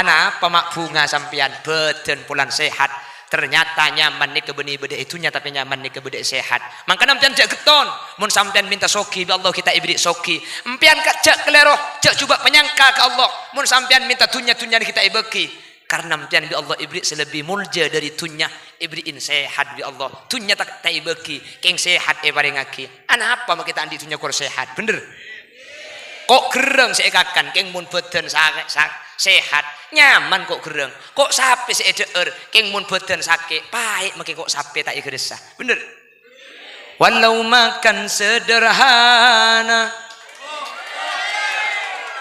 Anapa ma' bhunga sampèyan bhâdhân polana sehat? Ternyata nyaman nèka bânnè bâdâ è dhunnya, tapè nyaman nèka bâdâ è sehat. Mangkana empèyan jhâ' ghetton. Mon sampèyan mènta soghi bi' Allah, kita èberri' soghi. Empèyan ka-, jhâ' kalèro, jhâ' jhubâ' panyangka ka Allah. Mon sampèyan mènta dhunnya, dhunnyana kita èbâghi. Karna empèyan bi' Allah èberri' sè lebbi molja dâri dhunnya, èberri'in sehat bi' Allah. Dhunnya ta', ta' èbâghi, kèng sehat èparèngaghi. Anapa makè ta' andi' dhunnya kor sehat? Bhender? Ko' gherrâng sè èkakan, kèng mon bhâdhân sa-, sa-, sehat, nyaman ko' gherrâng. Ko' sapè sè èdhâ'âr, kèng mon bhâdhân sakè', paè' makè ko' sapè ta' èghâressa. Bhender? Walau makan sederhana,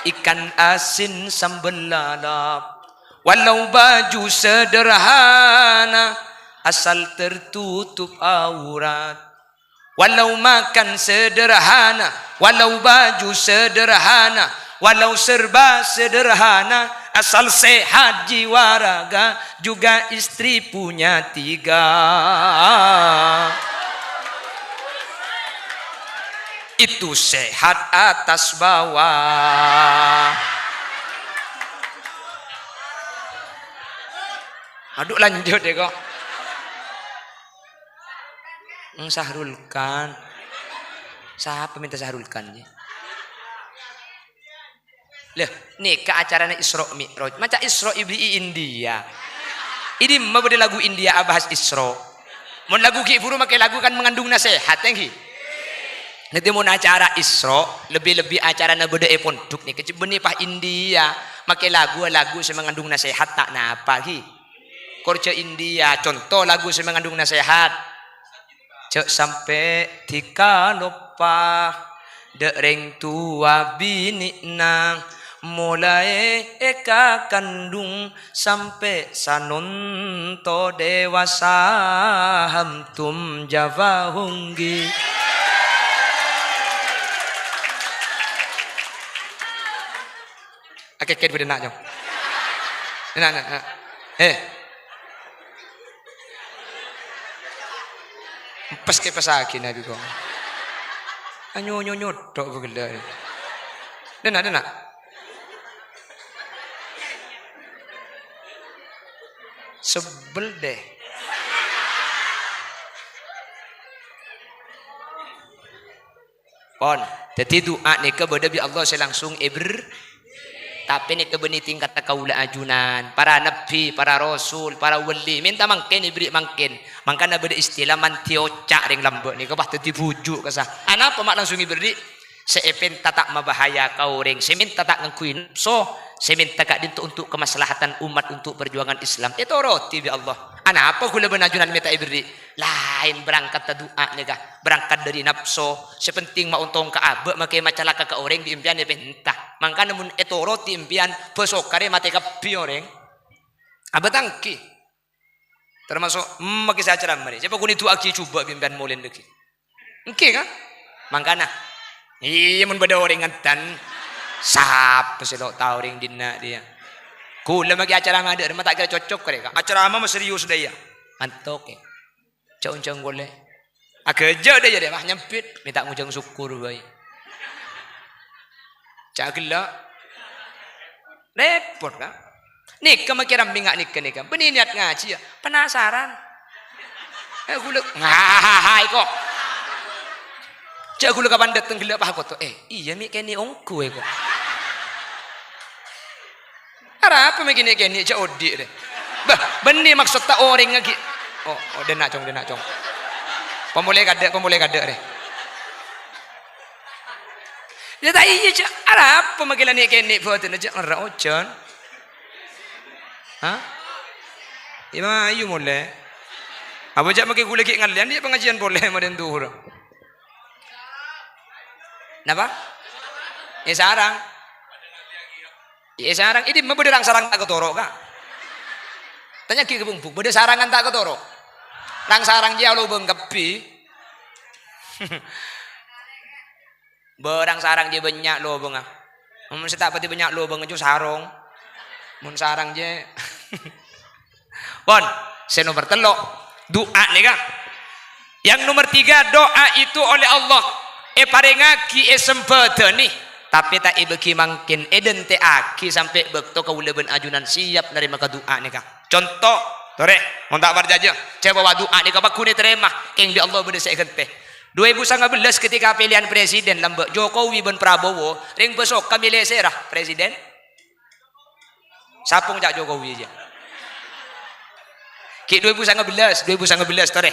ikan asin sambel lalap. Walau baju sederhana, Asal tertutup aurat. Walau makan sederhana, walau baju sederhana, walau serba sederhana, asal sehat jiwa raga, juga istri punya tiga. Itu sehat atas bawah. Aduh, lanjut ya kok. Hmm, Sahrul Khan. Sapa minta Sahrul Khan, ji? Lah, nèka acarana Isra Mi'raj. Maca Isra ibri'i India. È dimma bâdâ lagu India abahas Isra? Mon lagu ghi' buru maskè lagu kan mengandung nasehat, ènggi? Dhâddhi mon acara Isra, lebbi-lebbi acarana bâdâ è pondhuk nèka, cè' bânnè pas India. Maskè lagu-lagu sè mengandung nasehat ta' napa, ghi? Kor jhâ' India, conto lagu sè mengandung nasehat. Jhâ' sampè' dhikaloppa dâ' rèng towa binè'na, molaè èkakandhung sampè' sanonto dewasa, hamtum jawahunggi. Akèkèt bâdâ na', Cong. Na', na', na'. He. Empes kè pas aghi nabi kok. Anyo-nyo nyodok begella. Dena, dena. Sebel deh. Pon. Dhâddhi du'a nèka bâdâ bi' Allah sè langsung èbher-, tapè nèka bânnè tingkatta kaulâ ajunan, para nabbhi, para rasul, para wali, mènta mangkèn èberri' mangkèn. Mangkana bâdâ istilah mandhi oca' rèng lambâ' nèka, wah, dhâddhi bhuju' kassa. Anapa ma' langsung èberri'? Sè èpènta ta' mabahaya ka orèng, sè mènta ta' ngangghuy napso, sè mènta ka'dinto untuk kemaslahatan umat, untuk perjuangan Islam. Ètorodhi bi' Allah. Anapa ghulâ bân ajunan mènta èberri'? Laèn berangkatta du'a nèka, berangkat dâri napso. Sè penting ma' ontong ka abâ', maskè macalaka ka orèng bi' empèyan èpènta. Mangkana mon ètorodhi empèyan, bâso karè matè kabbhi orèng. Abâ' ta' ènggi. Termasuk, hmm, maskè sè acaramma rè. Sapa ghun èdu'aaghi jhubâ' bi' empèyan molè dâggi'. Ènggi, kan? Mangkana. Iyâ, mon bâdâ orèng ngèntan, sapa sè lo' tao orèng dinna' dhiyâ? Ghulâ maskè acaramma dâ' remma ta' kèra cocok karè, Ka'. Acaramma ma' serius dâ' iyâ. Antok, è. Jhâ' onjhâng polè. Aghâjâ' dâ' iyâ, dâ', wah, nyambit. Mènta ngojhâng sokkor bhâi. Jhâ' ghellâ'. Rèpot, Ka'. Nèka maskè rammè nga' nèka, nèka. Bânnè niyat ngajhi, yâ. Penasaran. Eh, ghulâ. Ngahaha, kok. Jhâ' ghulâ kapan dâteng ghellâ' pas akoto. Eh, iyâ, mè' kènè' ongghu, è, kok. Arapa mè' kènè'-kènè' jhâ' odi' rè. Bâh, bânnè maksotta orèng aghi. Oh, oh, dena', Cong, dena', Cong. Pamolè kadâ', pamolè kadâ' rè. Yâ ta' iyâ, jhâ'. Arapa maskè la nè'-kènè' bhâdhânna jhâ' ngerra ojhân. Hah? Iyâ, mayu molè. Apa jhâ' maskè ghulâ ghi' ngallèyan, iyâ pangajiyân polè marèn dhuhur. Napa? È sarang. È sarang, è dimma bâdâ rang sarang ta' katoro', Ka'? Tanya'aghi ka Bung Buk, bâdâ sarangan ta' katoro'? Rang sarang jiyâ alobâng kabbhi. Bârâng sarang jiyâ bânnya' lobângnga. Mon sè ta' patè bânnya' lobângnga jiyâ sarong. Mon sarang jiyâ. Pon, sè nomer tello', du'a nèka. Yang nomor tiga, doa itu oleh Allah èparèngaghi èsambhâdhâni, tapè ta' èbâghi mangkèn, èdhântè'aghi sampè' bâkto kaulâ bân ajunan siap narèma ka du'a nèka. Conto, torè, mon ta' parcajâ, jhâ' bâ' du'a nèka pagghun ètarèma, kèng bi' Allah bâdâ sè èghântè. Dua ribu sembilan belas ketika pèlèyan presiden lambâ' Jokowi bân Prabowo, rèng bâsoka mèlè sèra presiden? Sapa ngoca' Jokowi jiyâ? Ghi' dua ribu sembilan belas, dua ribu sembilan belas, torè.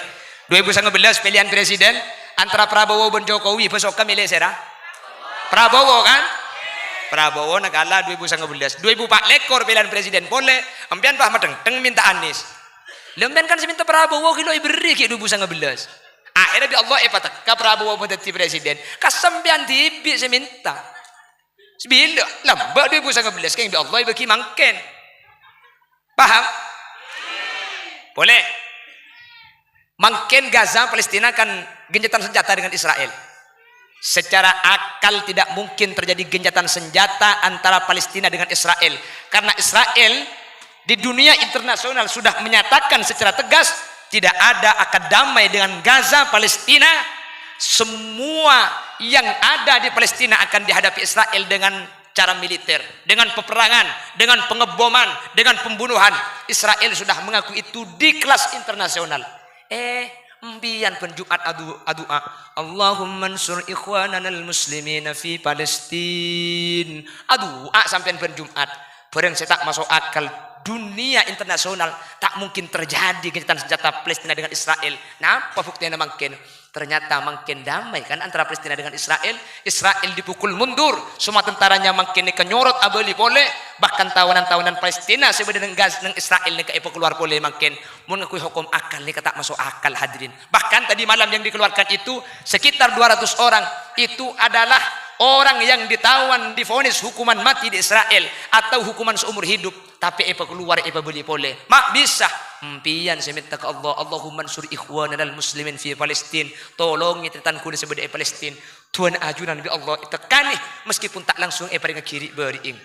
Dua ribu sembilan belas pèlèyan presiden antara Prabowo bân Jokowi, bâsoka mèlè sèra? Prabowo, kan? Prabowo nèka la dua ribu sembilan belas. Dua ribu empat lèkor pèlèyan presiden polè, empèyan pas madhengdheng mènta Anies. Lha empèyan kan sè mènta Prabowo ghi' lo' èberri' ghi' dua ribu sembilan belas. Akhèrra bi' Allah èpatekka Prabowo madhâddhi presiden. Ka sampèyan dhibi' sè mènta. Sè bilâ, lambâ' dua ribu sembilan belas kèng bi' Allah èbâghi mangkèn. Paham? Polè. Mangkèn Gaza, Palestina kan gencatan senjata dengan Israel. Secara akal tidak mungkin terjadi gencatan senjata antara Palestina dengan Israel. Karena Israel di dunia internasional sudah menyatakan secara tegas tidak ada akad damai dengan Gaza, Palestina. Semua yang ada di Palestina akan dihadapi Israel dengan cara militer, dengan peperangan, dengan pengeboman, dengan pembunuhan. Israel sudah mengaku itu di kelas internasional. Eh, empiyan bân Jumat adu-, adu'a, "Allahumma ansur ikhwananal muslimina fi Palestin." Adu'a sampèyan bân Jumat. Bârâng sè ta' maso' akal, dunia internasional ta' mungkin terjadi gencatan senjata Palestina dengan Israel. Napa buktèna mangkèn? Ternyata mangkèn damai kan antara Palestina dengan Israel. Israel dipukul mundur. Semua tentaranya mangkèn nèka nyorot abâli polè. Bahkan tawanan-tawanan Palestina sè bâdâ neng Gaz-, neng Israel nèka èpakalowar polè mangkèn. Mon ngangguy hokom akal nèka ta' maso' akal, hadirin. Bahkan tadi malam yang dikeluarkan itu sekitar dua ratus orang. Itu adalah orang yang ditawan, divonis hukuman mati di Israel atau hukuman seumur hidup. Tapè èpakalowar, èpabâli polè. Ma' bisa. Empiyan sè mènta ka Allah, "Allahumma ansur ikhwananal muslimin fi Palestin." Tolongè tarètan kaulâ sè bâdâ è Palestin. Du'ana ajunan bi' Allah ètekkanè, meskipun ta' langsung èparèngaghi ri'-bâri'eng.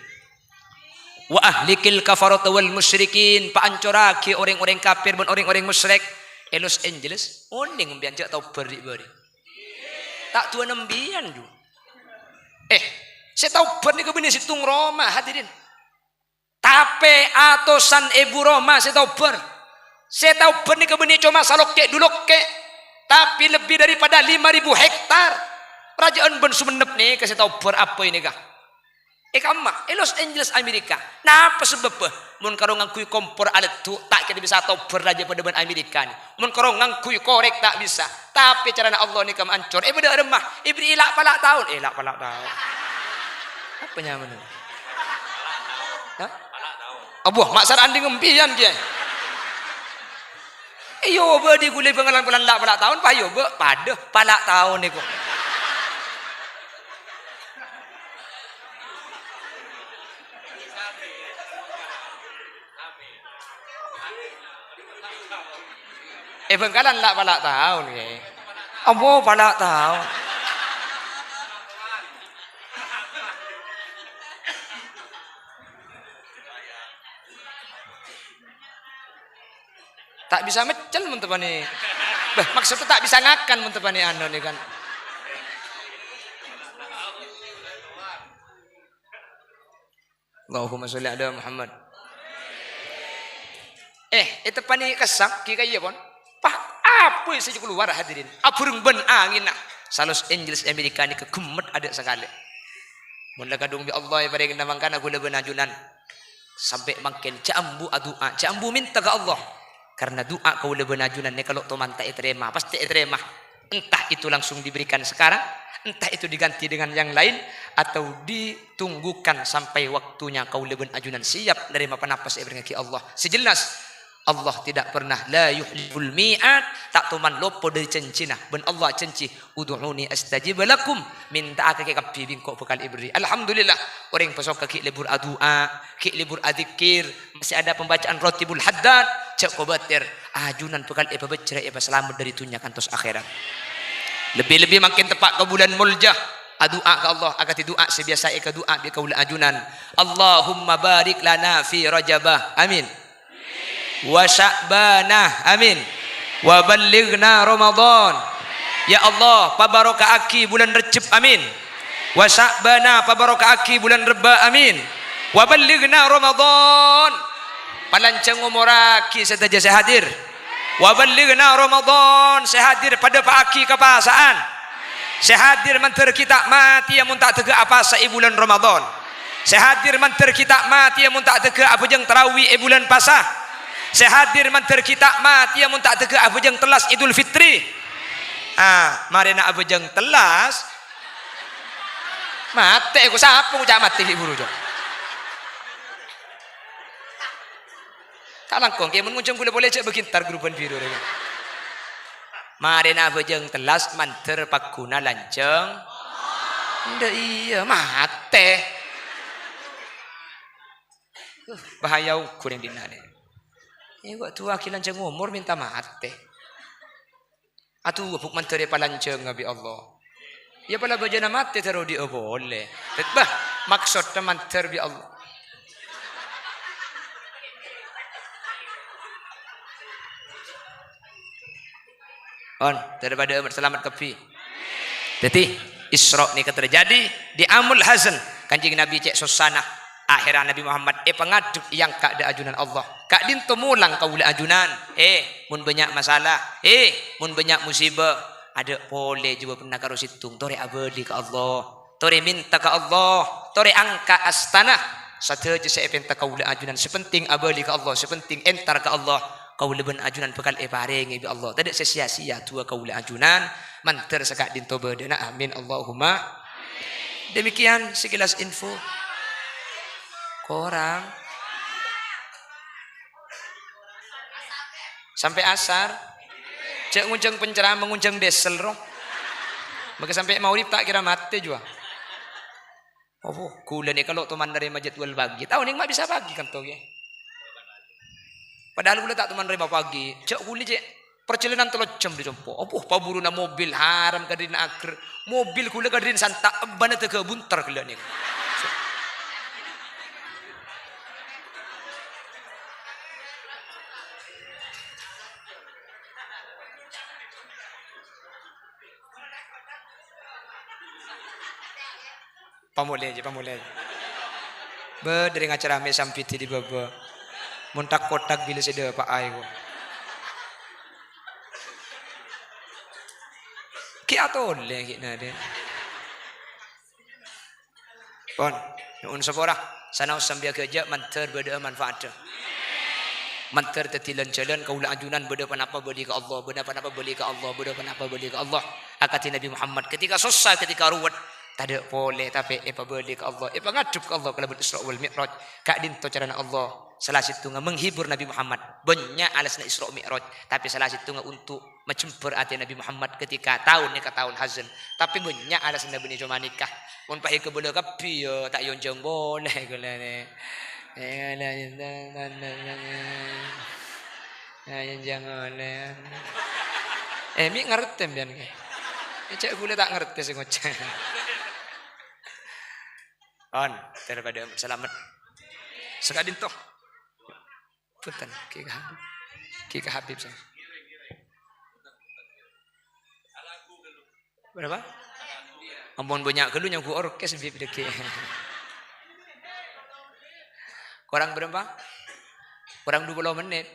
"Wa ahlikil kafarata wal musyrikin." Paancorraghi orèng-orèng kafir bân orèng-orèng musyrik. È Los Angeles, onèng empiyan jâ' tobhâr ri'-bâri'. Ta' du'ana empiyan, ju. Eh, sè tobhâr nèka bânnè sèttong roma, hadirin. Tapè atosan èbu roma sè tobhâr. Sè tobhâr nèka bânnè coma salokkè' du lokkè', tapè lebbi daripada lima ribu hektar. Rajâ'ân bân Songennep nèka sè tobhâr abbâi nèka. È kamma, è Los Angeles, Amerika. Napa sabâbbhâ? Mon karo ngangguy kompor aleddhu', ta' kèra bisa tobhâr rajâ padâ bân Amerika nè. Mon karo ngangguy korèk, ta' bisa. Tapè carana Allah nèka maancor. È bâdâ aremma, èberri'i la'-pala' taon. Eh, la'-pala' taon. Apa nyamana? Hah? Abuh, ma' sar anding empiyan, Kiai. Iyâ, bâdâ ghulâ Bangkalan polana la'-pala' taon, pa iyâ, bâ', padâ, pala' taon nèko. È Bangkalan la'-pala' taon, Kiai. Ambo pala' taon. Ta' bisa meccel mon teppa'na. Bâh, maksudnya ta' bisa ngakan mon teppa'na anu nè kan. Allahumma sholli ala Muhammad. Eh, è teppa'na kessa', ghi' ka'iyâ pon. Pas apoy sè kalowar, hadirin. Abhurung bân anginna. Sa Los Angeles Amerika nèka ghemmet adâ' sakalè. Mon la kadhung bi' Allah èparèngana mangkana kaulâ bân ajunan. Sampè' mangkèn jhâ' ambu adu'a, jhâ' ambu mènta ka Allah. Karena du'a kaulâ bân ajunan nèka lo' toman ta' ètarèma, pastè ètarèma. Entah itu langsung diberikan sekarang, entah itu diganti dengan yang lain, atau ditunggukan sampai waktunya kaulâ bân ajunan siap narèma panapa sè èparèngaghi Allah. Sè jelas, Allah tidak pernah, la yukhliful mi'ad, ta' toman loppo dâri jhânjhina. Bân Allah jhânjhi, "Ud'uni astajib lakum," mènta'aghi kabbhi bi' engko' bhâkal èberri'. Alhamdulillah, orèng pasokka ghi' lebur adu'a, ghi' lebur adzikir, masih ada pembacaan Ratibul Haddad, jhâ' kobâtèr, ajunan bhâkal èpabhâjjhrâ, èpasalamet dâri dhunnya kantos akhèrat. Lebbi-lebbi mangkèn teppa' ka bulân molja, adu'a ka Allah, akadhi du'a sè biyasa èkadu'a bi' kaulâ ajunan. Allahumma barik lana fi Rajabah. Amin. Wa Sya'bana, amin. Wa ballighna Ramadan. Ya Allah, pabaroka'aghi bulân Rejjeb, amin. Wa Sya'bana, pabaroka'aghi bulân Rebbâ, amin. Wa ballighna Ramadan. Palanjhâng omorraghi sadhâjâ sè hadir. Wa ballighna Ramadan, sè hadir padâpa'aghi kapassa'an. Sè hadir mandhâr ghi' ta' matèya mon ta' dâgghâ' apasa è bulân Ramadan. Sè hadir mandhâr ghi' ta' matèya mon ta' dâgghâ' abhâjâng tarawih è bulân pasa. Sè hadir mandhâr ghi' ta' matèya mon ta' dâgghâ' abhâjâng tellas Idul Fitri. Ah, marèna abhâjâng tellas. Matè, ko sapa ngoca' matè ghi' buru, Cok? Ta' langkong, kè mon ngonjhâng kaulâ polè jhâ' bâghi entar guru bân biro rè. Marèna abhâjâng tellas mandhâr pagghuna lanjhâng. Endâ' iyâ, matè. Uh, bahaya ukur yang dinane. Ini kok tua ghi' lanjhâng omor mènta matè. Adu, Bu, mandhâr èpalanjhângnga bi' Allah. Iyâ, pola bâjâna matè terro odi' polè. Bâh, maksodda mandhâr bi' Allah. On, daripada amat selamat kabbhi. Dhâddhi, Isra' nèka terjadi di Amul Hazan. Kanjeng Nabi cè' sossana. Akhèrra Nabi Muhammad èpangadhep èangka' dâ' ajunan Allah. Ka'dinto molang kaulâ ajunan. Eh, mon bânnya' masalah. Eh, mon bânnya' musibah. Adâ' polè jâwâbhânna karo sèttong. Torè abâli ka Allah. Torè mènta ka Allah. Torè angka' astana. Sadhâjâ sè èpènta kaulâ ajunan. Sè penting abâli ka Allah. Sè penting entar ka Allah. Kaulâ bân ajunan bhâkal èparèngè bi' Allah. Tadâ' sè sia-sia du'a kaulâ ajunan. Mandhâr saka'dinto bâdâna. Amin. Allahumma. Demikian sekilas info. Korang. Sampè' asar. Jhâ' ngonjhâng penceramah, ngonjhâng diesel, ro. Maka sampè' maghrib ta' kèra matè jâwâ. Apa? Kaulâ nèka lo' toman narèma jadwal pagi. Tao nèng ma' bisa pagi kanto, ghi. Padahal kaulâ ta' toman narèma pagi. Jhâ' kaulâ cè' parjhâlânan tello jam dâri compo'. Apa? Paburuna mobil haram kadhina ager. Mobil kaulâ kadhina santa' ebbâna tèghâ bunter ghellâ' nèka. Pamolè jâ, pamolè. Bâ, dâri ngacaramè sambi di bâbâ. Mon tak-kotak bilâ sè dâpa'a èko. Ghi' atolè ghi' nadâ. Pon, nu'un sapora. Sanaos sambi aghâjâ' mandhâr bâdâ'â manfaatta. Mandhâr dhâddhi lan-jhâlân kaulâ ajunan bâdâ ponapa bâli ka Allah, bâdâ ponapa bâli ka Allah, bâdâ ponapa bâli ka Allah. Akadhi Nabi Muhammad, ketika sossa, ketika ruwet, tadâ' polè, tapè èpabâli ka Allah, èpangadhep ka Allah kalabân Isra' wal Mi'raj. Ka'dinto carana Allah, sala sèttongnga menghibur Nabi Muhammad. Bânnya' alasanna Isra' Mi'raj, tapè sala sèttongnga untuk majembhâr atè Nabi Muhammad ketika taon nèka taon hazan. Tapè bânnya' alasanna bânnè coma nèka. Mon pas èkabâlâ kabbhi, ya ta' èonjhâng polè kaulâ nè. Èonjhâng polè. Eh, mè' ngartè sampèyan, ghi? Cè' kaulâ ta' ngartè sè ngoca'. On, daripada salamet. Saka'dinto. Punten, Ki Habib. Ki Habib, sir. Berapa? Ampon bânnya' ghâllu nyangghu orkes, Bib, dâgghi'. Korang bârâmpa? Korang dua puluh menit.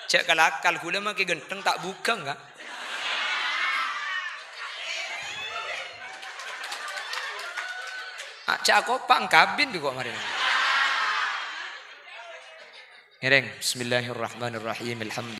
Cè' kal-akal, kaulâ ma' kè ghântheng ta' bhughâng, Ka'. Ah, cè' akopa' engkabin bi' ko' marèna. Ngèrèng. Bismillahirrahmanirrahim. Alhamdulillah.